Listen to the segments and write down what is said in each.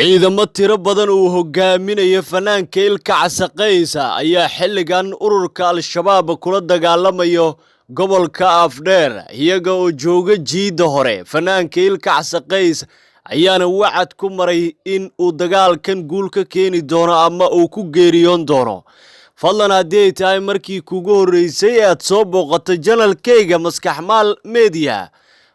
Ciidamo tiro badan uu hogaaminayo fanaanka Ilka Case ayaa xilligan ururka Al-Shabaab kula dagaalamayo gobolka Afdheer, iyaga oo jooga jiidda hore. Fanaanka Ilka Case ayaana wacad ku maray in uu dagaalkan guul ka keeni doono ama uu ku geeriyoon doono. Fadlan, haddii ay tahay markii kugu horreysay ee aad soo booqato channelkayga Maskaxmaal Media,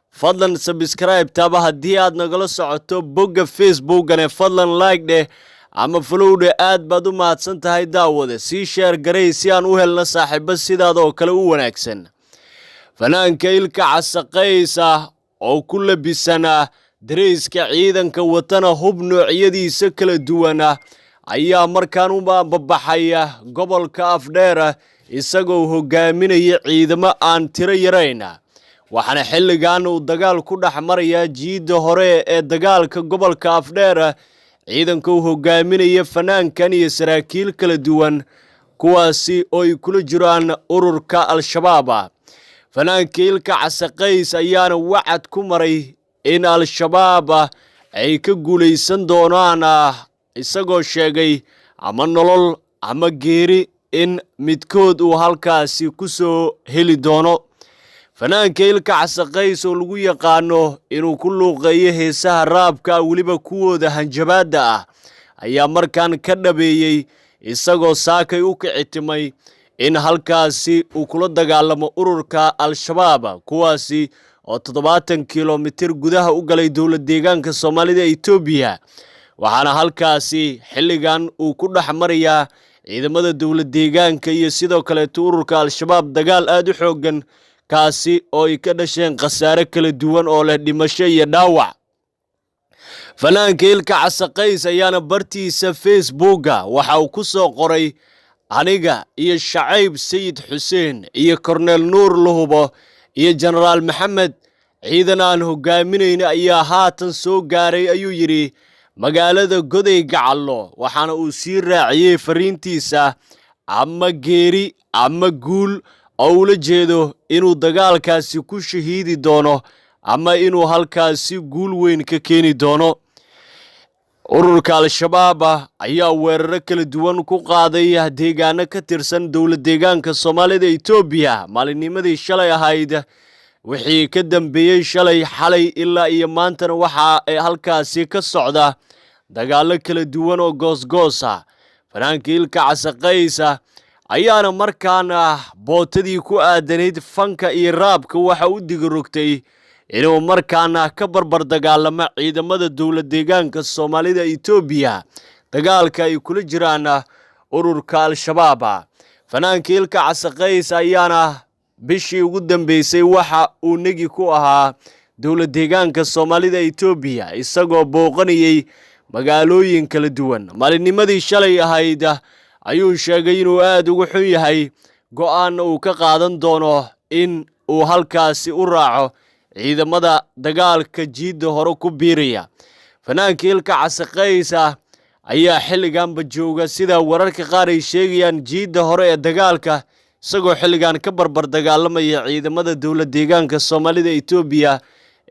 fadlan subscribe taaba. Haddii aad nagala socoto bogga Facebookane, fadlan like dheh ama follow dheh. Aad baad u mahadsan tahay, daawade. Sii share garay si aan u helno saaxiibo sidaada oo kale u wanaagsan. Fanaanka Ilka Casaqaysa oo ku labisana dareyska ciidanka, watana hub noocyadiisa kala duwana, ayaa markaan u babaxaya gobolka Afdheer, isagoo hogaaminaya ciidamo aan tiro yarayn. Waxaana xilligan uu dagaal ku dhex marayaa jiidda hore ee dagaalka gobolka Afdheer ciidanka uu hogaaminaya fanaankan iyo saraakiil kala duwan, kuwaasi oo ay kula jiraan ururka Al-Shabaab. Fanaanka Ilka Casaqays ayaana wacad ku maray in Al-Shabaab ay ka guulaysan doonaan, isagoo sheegay ama nolol ama geeri in midkood uu halkaasi ku soo heli doono. Fanaanka Ilka Casaqays, oo lagu yaqaano inuu ku luuqeeyo heesaha rapka, weliba kuwooda hanjabaadda ah, ayaa markaan ka dhabeeyey, isagoo saakay u kicitimay in halkaasi uu kula dagaalamo ururka Al-Shabaab, kuwaasi oo 70 kilomitir gudaha u galay dowlad deegaanka Soomaalida Etoobiya. Waxaana halkaasi xilligan uu ku dhex marayaa ciidamada dowlad deegaanka iyo sidoo kaleeto ururka Al-Shabaab dagaal aada u xooggan, kaasi oo ay ka dhasheen khasaare kala duwan oo leh dhimasho iyo dhaawac. Fanaanka Ilka Casaqays ayaana bartiisa Facebooka waxa uu ku soo qoray: "Aniga iyo Shacayb Sayid Xuseen iyo Korneel Nuur Luhubo iyo Jenaraal Maxamed, ciidan aan hogaaminayna ayaa haatan soo gaaray," ayuu yidhi, "magaalada Goday Gacallo." Waxaana uu sii raaciyey fariintiisa: "Ama geeri ama guul," oo ula jeedo inuu dagaalkaasi ku shahiidi doono ama inuu halkaasi guul weyn ka keeni doono. Ururka Al-Shabaab ayaa weeraro kala duwan ku qaaday deegaano ka tirsan dowlad deegaanka Soomaalida Etoobiya maalinnimadii shalay ahayd. Wixii ka dambeeyey shalay, xalay ilaa iyo maantana waxa ay halkaasi ka socda dagaallo kala duwan oo goosgoosa. Fanaanka Ilka Casaqaysa ayaana markaana bootadii ku aadanayd fanka iyo rapka waxa u digirogtay inuu markaana ka barbar dagaalamo ciidamada dowlad deegaanka Soomaalida Etoobiya dagaalka ay kula jiraan ururka Al-Shabaab. Fanaanka Ilka Casaqays ayaana bishii ugu dambeysay waxa uu negi ku ahaa dowlad deegaanka Soomaalida Etoobiya, isagoo booqanayay magaalooyin kala duwan. Maalinnimadii shalay ahayd ayuu sheegay inuu aada uga xun yahay, go-aanna uu ka qaadan doono in uu halkaasi u raaco ciidamada dagaalka jiidda hore ku biiraya. Fanaanka Ilka Casaqaysa ayaa xilliganba jooga, sida wararka qaar ay sheegayaan, jiidda hore ee dagaalka, isagoo xilligan ka barbar dagaalamaya ciidamada dowlad deegaanka Soomaalida Etoobiya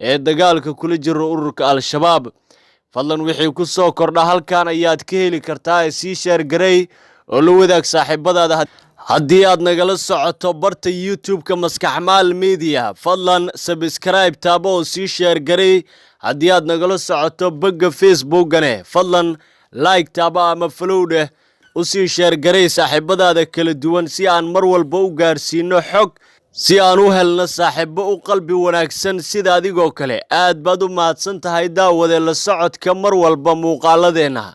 ee dagaalka kula jiro ururka Al-Shabaab. Fadlan, wixii ku soo kordha halkan ayaad ka heli kartaa. Sii share garey oo la wadaag saaxiibadaada. Haddii aad nagala socoto barta YouTube-ka Maskaxmaal Media, fadlan subscribe taabo oo sii share garey. Haddii aad nagala socoto bogga Facebookane, fadlan like taaba ama follow dheh. U sii share garay saaxiibadaada kala duwan si aan mar walba u gaarsiino xog, si aan u helno saaxiibo u qalbi wanaagsan sida adigoo kale. Aad baad u mahadsan tahay, daawade, la socodka mar walba muuqaaladeenna.